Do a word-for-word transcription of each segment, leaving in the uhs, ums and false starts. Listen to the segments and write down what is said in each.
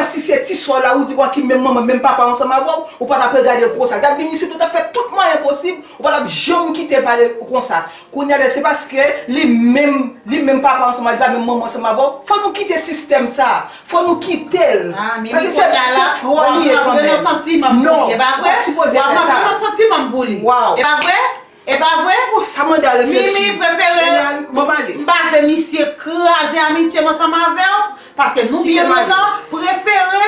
Si se ti sè w la, ou di, "Wa ki menm manman, menm papa ansanm avè w," ou pa t ap regade l konsa. L t ap vin isit, ou t ap fè tout mwayen posib, ou pa t ap janm kite l pale konsa. Kounye a la, se paske li menm, li menm papa ansanm avè l, li pa menm manman ansanm avè w. Fò nou kite sistèm sa. Fò nou kite l. Ah, Mimi, paske se, kounye a la, se frè w li ye kanmenm. Non, ou pa sipoze fè sa. W ap rantre nan santiman pou li, e pa vre? W ap rantre nan santiman pou li. Waw. E pa vre? E pa vre? Oh, sa mande a reflechi. Mimi, prefere, Eliane, bon, m ale. M pa vle misye kraze amitye m ansanm avè w, paske nou byen lontan, prefere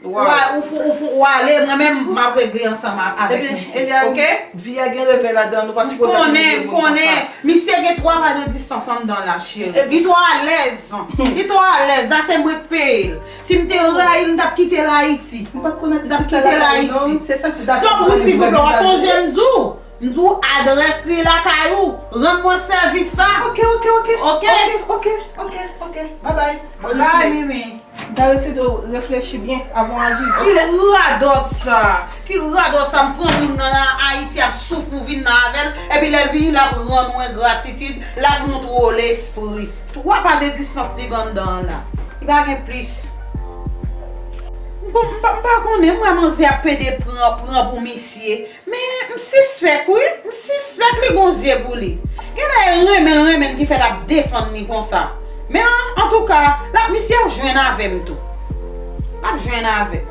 Waw. Ou a-, ou fou, ou fou, ou ale, mwen menm, m ap regle ansanm a-, avèk misye, oke? Ebyen, Eliane, vi a gen revè ladan, nou pa sipoze ap regle moun konsa. M konnen, m konnen. Misye gen twa pa de distans anndan la, cheri. Li twò alèz. Li twò alèz. La, se mwen k peye l. Si m te rayi l, m t ap kite l Ayiti. M pa t konn atitid sa lakay ou, non. Se sa k, tanpri, silvouplè, w ap sonje m di w. M di w adrès li lakay ou. Rann mwen sèvis la. Oke, oke, oke. Oke? Oke, oke, oke, oke. Babay. Babay, Mimi. M ta resite w reflechi byen avan w aji, oke? Ki radòt sa? Ki radòt sa? M pran moun nan Ayiti ap soufri, m vin nan avè l, epi lè l vini, l ap rann mwen gratitid, l ap montre w lespri. Twa pa de distans li gen anndan an la. Li pa gen plis. M pa, m pa, m pa konnen, m wè manzè ap pede pran, pran pou misye. Men, m sispèk, wi. M sispèk li gon zye pou li. Genlè e renmen l, renmen l ki fè l ap defann li konsa. Men, an, antouka, l ap, misye ap jwenn avè m tou. L ap jwenn avè m.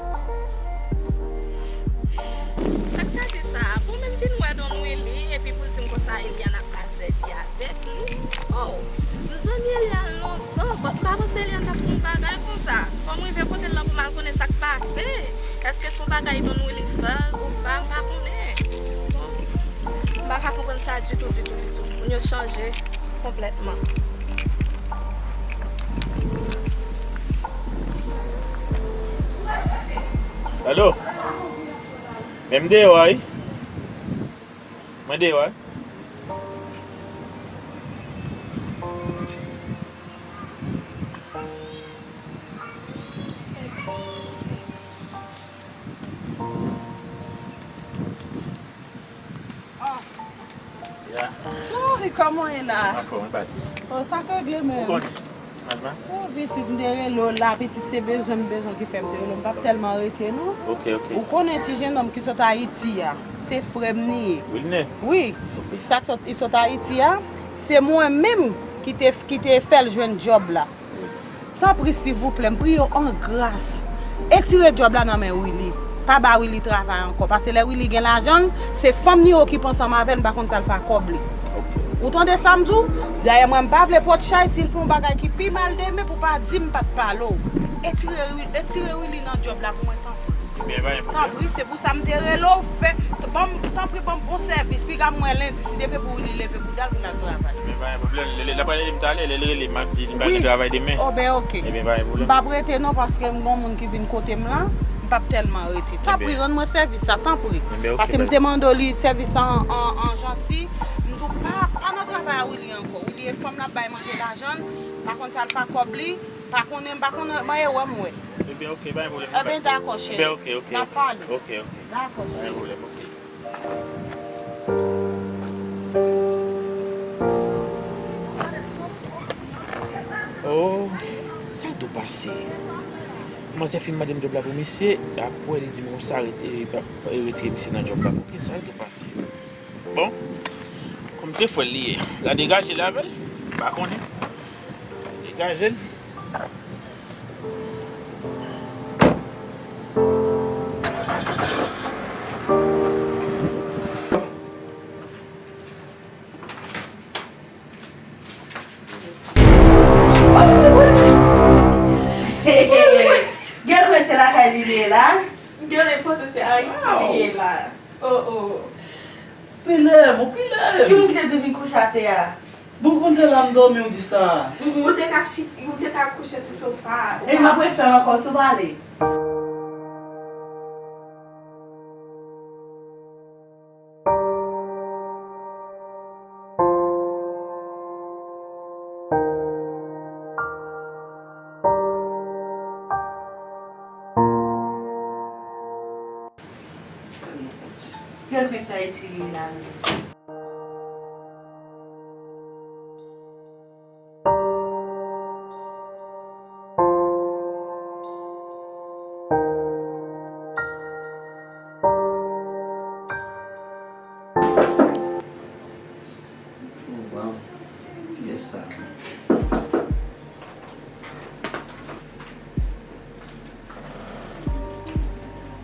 Sa k ta di sa? Pou menm vin wè Don Willy, epi pou l di m konsa Eliane ap pa sèvi avèk li. Oh, m zanmi Eliane lontan, but m pa panse Eliane t ap fè yon bagay konsa. Fò m rive kote l la pou m al konnen sa k pase. Èske se yon bagay Don Willy fè l ou pa, m pa konnen. Bon, m pa ka konprann sa ditou, ditou, ditou. Moun yo chanje konplètman. Alo? Men m deyò a, wi. Mwen deyò a, wi. Ya. Cheri, kòman w ye la? Anfòm, wi, baz. Oh, sa k regle menm? Ou konnen. Alma? Oh, pitit, m te rele w la, pitit, se bezwen m bezwen ki fè m te rele w. M p ap tèlman rete, non. Ok, ok. Ou konnen ti jennonm ki sot Ayiti a, se frè m li ye. Wilner? Wi. Ok. Sa k sot, li sot Ayiti a, se mwen menm ki te, ki te fè l jwenn djòb la. Tanpri, silvouplè, m priye w an gras. Etire djòb la nan men Willy. Pa ba Willy travay ankò. Paske lè Willy gen lajan l, se fanm li okipe ansanm avè l, m pa konn sa l fè ak kòb li. Ok. Ou tande sa m di w? Dayè, mwen, m pa vle pot chay, si l fè yon bagay ki pi mal demen, pou w pa di m pa t pale w. Etire, etire Willy nan djòb la pou mwen, tanpri. Ebyen, pa gen pwoblèm. Tanpri, se pou sa m te rele w, fè, ban m, tanpri, ban m bon sèvis. Piga m wè lendi, si Depi pou li leve bouda l pou l al travay. Men pa gen pwoblèm. Lè, lè, lè l ap rele m talè, lè l rele m, m ap di li pa gen travay demen. Oh, ben, ok. Ebyen, pa gen pwoblèm. M p ap rete non, paske m gon moun ki vin kote m la, m p ap tèlman rete. Tanpri, rann mwen sèvis sa, tanpri. Ebyen, ok, paske m te mande w li sèvis an, an, an janti. M di w pa, pa nan travay a Willy ankò. Willy e fanm l ap bay manje lajan l, pa konn sa l fè ak kòb li, pa konnen, m pa konnen, mwen e wè m wè. Ebyen, ok, pa gen pwoblèm. Ebyen, dakò, cheri. Ebyen, ok, ok, ok. N ap pale. Ok, ok. Dakò, cheri. Pa gen pwoblèm, ok. Oh, sa tou pase. Manzè fin mande m djòb la pou misye, apre li di m konsa, re-, e, pa, e, retire misye nan djòb la. Poukisa sa tou pase? Bon, kòm se frè l li ye, l a degaje l avè l, m pa konnen. Degaje l. Gen kwen se lakay li ye la. Gen lè panse se Ayiti li ye la. Oh, oh. Pilè m, ou pilè m. Ki moun ki te di w vin kouche atè a? Bon, konn se la m dòmi, ou di sa. Ou te ka chit-, ou te ka kouche sou sofa a. E m ap refè l ankò, si w pale. Gad men sa Etty ye la menm.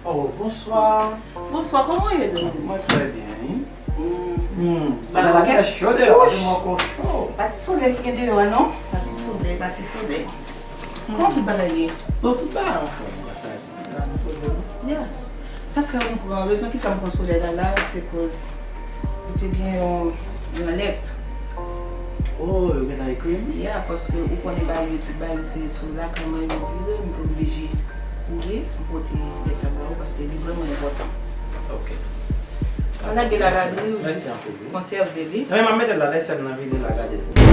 Oh, bonswa. Bonswa, kòman w ye, Dominique? Mwen trè byen, wi. Hmm. Hmm, bagay la trè cho deyò, se mwen ankò cho. Pa ti solèy ki gen deyò a, non? Pa ti solèy, pa ti solèy. Kòman tout bagay ye? Bon, tout bagay anfòm, gras a Dye. La, nou poze nou. Yes. Sa fè m pran, rezon ki fè m pran solèy la, la, se koz ou te gen yon, yon lèt. Oh, yo gentan ekri m? Ya, paske ou konnen bagay yo, tout bagay yo se sou lakay mwen yo vire, m te oblije kouri, m pote lèt la ba ou, paske li vrèman enpòtan. Ok. Pa lage l a lari, ou jis konsève li. Mèsi anpil, wi. Non, men m ap mete l la, lè sè m nan vini la gade pou ou.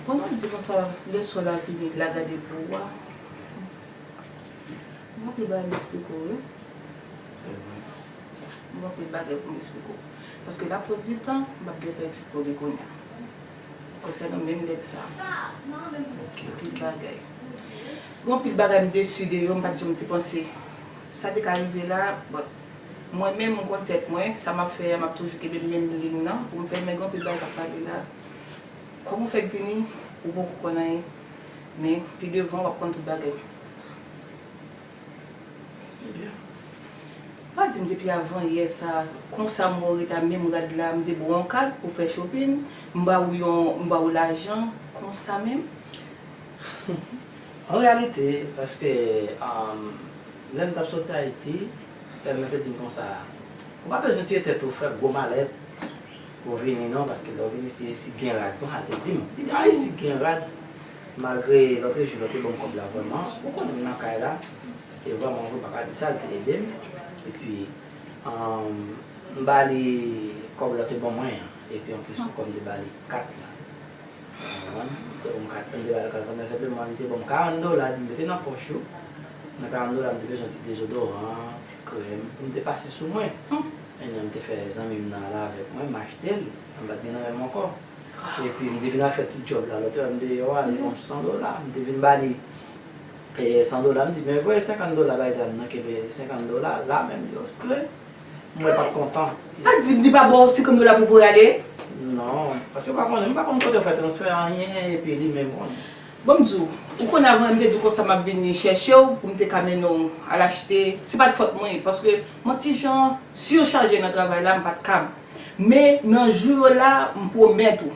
Pandan w di konsa, lè sè w la vini la gade pou ou a, m ap li ba l esplike w, wi. Mwen gen anpil bagay pou m esplike w. Paske laplipè di tan, m ap gentan esplike w li kounye a. Konsènan menm lèt sa a. Anpil bagay. Gen anpil bagay m desi de yo, m pa t janm te panse sa te ka rive la. Bon, mwen menm, m konn tèt mwen, sa m ap fè a, m ap toujou kenbe menm liy nan pou m fè, men gen anpil bagay k ap pale la. Kòman w fèk vini, ou poko konn anyen. Men, pi devan, w ap konn tout bagay. Ebyen, pa di m depi avan yè sa, konsa m wè w ret a menm rad la, m te ba w yon kat pou fè shopping, m ba w yon, m ba w lajan, konsa menm? An reyalite, paske, um, lè m t ap soti Ayiti, sè m nan te di m konsa, ou pa bezwen tiye tèt ou, fè gwo malèt, pou w vini non, paske lè w vini si, si gen rad, konsa l te di m. Li di, a, isi gen rad, malgre lòt jou lè w te ban m kòb la vrèman, ou konnen m nan kay la, e vrèman, mwen pa ka di sa, l te ede m. Epi, ann, m ba li kòb lè w te ban mwen an, epi anplis ankò m te ba li kat la. Ou konprann? Li te ban m kat, li te ba l kat, konn senpleman li te ban m karant dola, li di m mete nan pòch ou. Nan karant dola, m te bezwen ti dezodoran, ti krèm, pou m te pase sou mwen. Ebyen, m te fè zanmi m nan ale avèk mwen, m achte l, m pa t gen nan men m ankò. Epi, m te vin al fè ti djòb la, lòt lè m deyò a, li ban m san dola, m te vin ba li, e, san dola, m di, men voye senkant dola bay dam nan, kenbe senkant dola, la menm, yo, stre. Mwen pa t kontan. Pa di m li pa ba w senkant dola pou voye ale? Non, paske w pa konnen, m pa konn kote w fè transfè anyen, epi li menm konnen. Bon, m di w, ou konnen avan m te di w konsa m ap vin chèche w, pou m te ka mennen w al achte. Se pa t fòt mwen, paske mwen ti jan sichaje nan travay la, m pa t kab. Men nan jou yo la, m pwomèt ou.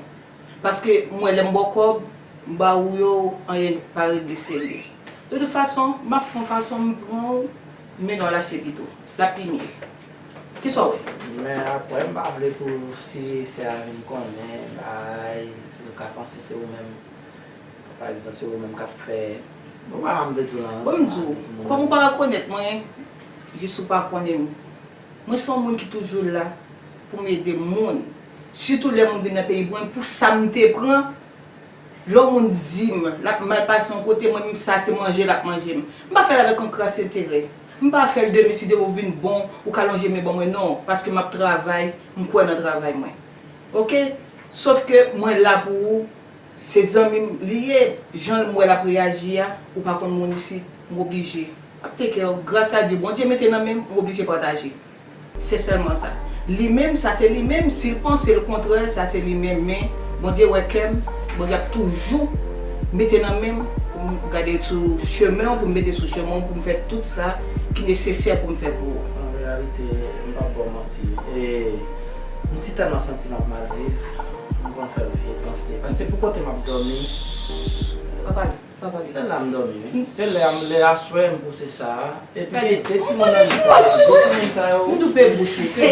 Paske mwen, lè m ba w kòb, m ba ou yo, anyen pa regle serye. De tout fason, m ap fè yon fason m pran w, m mennen w al achte pito. L ap pi mye. Kisa w wè? Men apre, m pa vle pou si sè a vin konnen, bay, yo ka panse se ou menm. Pa egzanp, se ou menm k ap fè. Bon, pa m vle di w lan. Bon, m di w, kòm ou pa rekonèt mwen, jis ou pa konnen m. Mwen se yon moun ki toujou la pou m ede moun. Sitou lè moun vin nan peyi mwen, pou sa m te pran, lè yon moun di m l ap mal pase yon kote, mwen menm sa se manje l ap manje m. M pa fè l avèk yon kras enterè. M pa fè l de men si de ou vin bon, ou ka lonje men ban mwen, non, paske m ap travay, m kwè nan travay mwen. Oke? Sòf ke mwen la pou ou, se zanmi m li ye, jan m wè l ap reyaji a, ou pa konn moun isit, m oblije ap take care of, gras a Dye, Bondye mete nan men m, m oblije pataje. Se sèlman sa. Li menm, sa se li menm, si l panse lekontrè, sa se li menm, men Bondye wè kè m, Bondye ap toujou mete nan men m pou m gade sou chemen w, pou m mete sou chemen w, pou m fè tout sa ki nesesè pou m fè pou ou. An reyalite, m p ap ba w manti. E, m si tèlman santi m ap mal viv, m konn fè vye panse. Paske pou kote m ap dòmi. Pa pale, pa pale. Se la m dòmi, wi. Se lè a m, lè aswè m pouse sa a. Epi de, de timoun nan, de timoun sa yo. M double bouch ou, se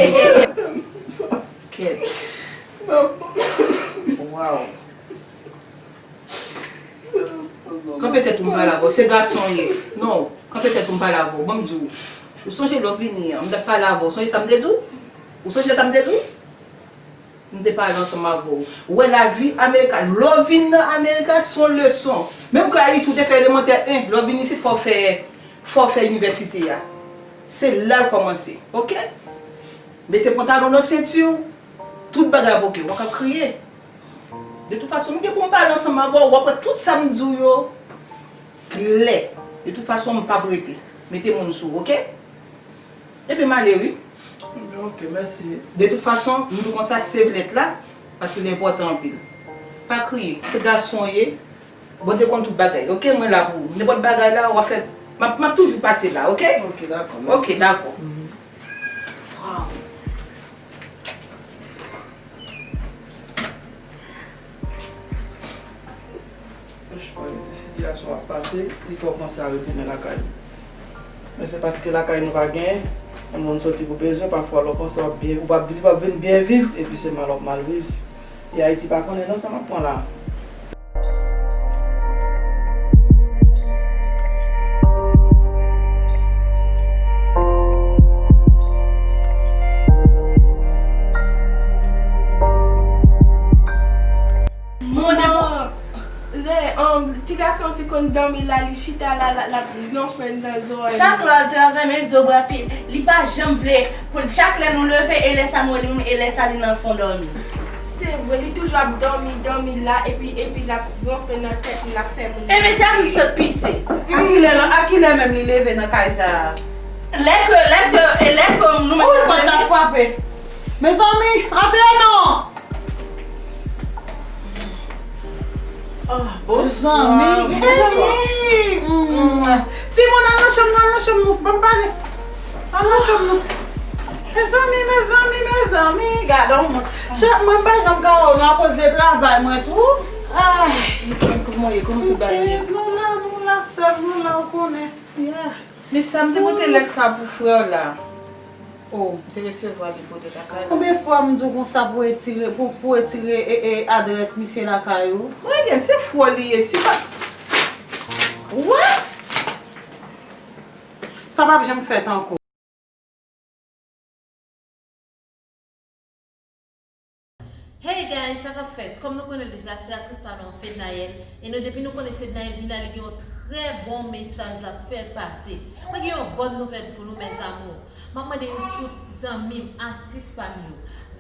kèt. Waw. Kanpe tèt ou m pale avè w, se gason w ye. Non, kanpe tèt ou m pale avè w, ban m di w. Ou sonje lè w vini an, m t ap pale avè w, sonje sa m te di w? Ou sonje sa m te di w? M te pale ansanm avè w. Ou wè lavi Amerika, lè w vin nan Amerika, se yon leson. Menm ke Ayiti, ou te fè elemantè en, lè w vin isit, fò w fè, fò w fè inivèsite a. Se la l kòmanse, oke? Mete pantalon nan senti w, tout bagay ap oke, w pa ka kriye. De tout fason, m gen pou m pale ansanm avè w, w ap wè tout sa m di w yo lè. De tout fason, m p ap rete. Mete moun sou w, oke? Ebyen, m ale, wi. Ebyen, oke, mèsi. De tout fason, m di w konsa, save lèt la, paske li enpòtan anpil. Pa kriye, se gason w ye, Bondye konn tout bagay, oke? Mwen la pou ou. Nenpòt bagay la, w ap fè, M ap, m ap toujou pase la, oke? Ok, dakò, mèsi. Ok, dakò. Waw. Franchman, sitiyasyon w ap pase, li fè w panse a retounen lakay ou. Men se paske lakay nou pa genyen, yon moun soti pou bezwen, pafwa lè w panse w ap byen, ou p ap, li p ap vin byen viv, epi se mal w ap mal viv. E Ayiti pa konnen non sa m ap pran la. Mon amour, lè, um, ti gason an te konn dòmi la, li chita la, la, l ap ronfle nan zòrèy mwen. Chak lè w al travay, men zo bra pye, li pa janm vle pou l, chak lè nou leve, e lè sa nou wè li menm, e lè sa li nan fon dòmi. Se vre, li toujou ap dòmi, dòmi la, epi, epi l ap ronfle nan tèt mwen, l ap fè moun. Ebyen, se atik sot pise. A kilè, a kilè menm li leve nan kay sa a? Lè ke, lè ke, e lè ke nou menm. Wi, pòt la frape. Mezanmi, antre non! Ah, bonswa. Zanmi. Hey! Mm. Timoun, al nan chanm nou, al nan chanm nou. Ban m pale. Al nan chanm nou. Mezanmi, mezanmi, mezanmi. Gade yon moun. Chak mwen pa janm ka wè w nan akoz de travay mwen tou. Ay, kòman ye? Kòman tout bagay ye? Pitit, nou la, nou la, sèl nou la, ou konnen. Yeah. Men sa m te pote lèt sa pou frè w la. Oh, m te resevwa li pou li lakay la. Konbyen fwa m di w konsa pou retire, pou, pou retire, e, e, adrès misye lakay ou? Mwen gen, se fo li ye, si pa. What? Sa p ap janm fèt ankò. Hey guys, sa k ap fèt? Kòm nou konnen deja, se aktris pa nou an, Fednaelle. E nou, depi nou konnen Fednaelle vin la, li gen yon trè bon mesaj l ap fè pase. Mwen gen yon bòn nouvèl pou nou, mes amours. M ap mande nou tout, zanmi m, atis pa m yo,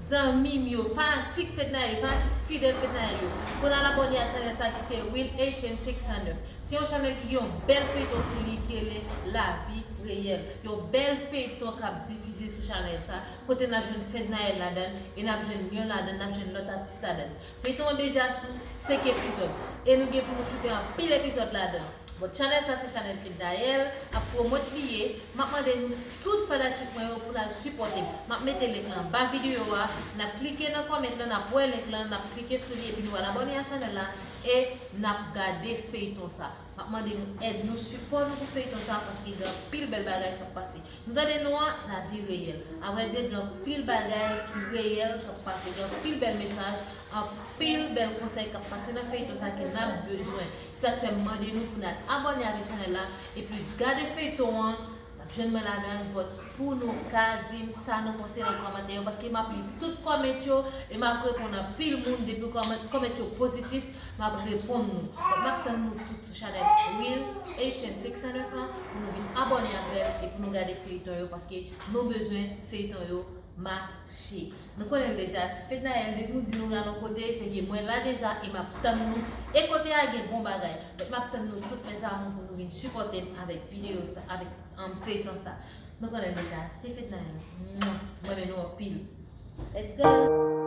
zanmi m yo, fanatik Fednaelle yo, fanatik fidèl Fednaelle yo, pou n al abòne a chanèl sa ki se Real Haitian six oh nine. Se yon chanèl ki gen yon bèl feyton sou li ki rele Lavi Reyèl. Yon bèl feyton k ap difize sou chanèl sa, kote n ap jwenn Fednaelle ladan l, e n ap jwenn Lion ladan l, n ap jwenn lòt atis ladan l. Feyton an deja sou senk epizòd, e nou gen pou nou choute anpil epizòd ladan l. Bon, chanèl sa se chanèl Fednaelle ap pwomòt li ye. M ap mande nou tout fanatik mwen yo pou n al sipòte m. M ap mete link lan anba videyo a. N ap klike nan kòmant lan, n ap wè link lan, n ap klike sou li, epi nou al abòne a chanèl la, e n ap gade feyton sa. M ap mande nou èd nou, sipò nou pou feyton sa, paske gen anpil bèl bagay k ap pase. Nou tande non an, Lavi Reyèl. Avrèdi, gen anpil bagay ki reyèl k ap pase, gen anpil bèl mesaj, anpil bèl konsèy k ap pase nan feyton sa ke n ap bezwen. Se sa k fè m mande nou pou n al abòne avèk chanèl la, epi gade feyton an, n ap jwenn mwen ladan l, but pou nou ka di m sa nou panse nan kòmantè yo, paske m ap li tout kòmant yo, e m ap reponn anpil moun, depi kòmant, kòmant yo pozitif, m ap reponn nou. But m ap tann nou tout sou chanèl Real Haitian six oh nine lan, pou nou vin abòne avè l e pou nou gade feyton yo, paske nou bezwen feyton yo mache. Nou konnen l deja, se Fednaelle, depi nou di nou al yon kote, se ke mwen la deja e m ap tann nou. E kote a gen bon bagay. Donk, m ap tann nou tout, mes amours, pou nou vin sipòte m avèk videyo sa, avèk, um, feyton sa. Nou konnen l deja, se Fednaelle. Mwen renmen nou anpil. Let's go!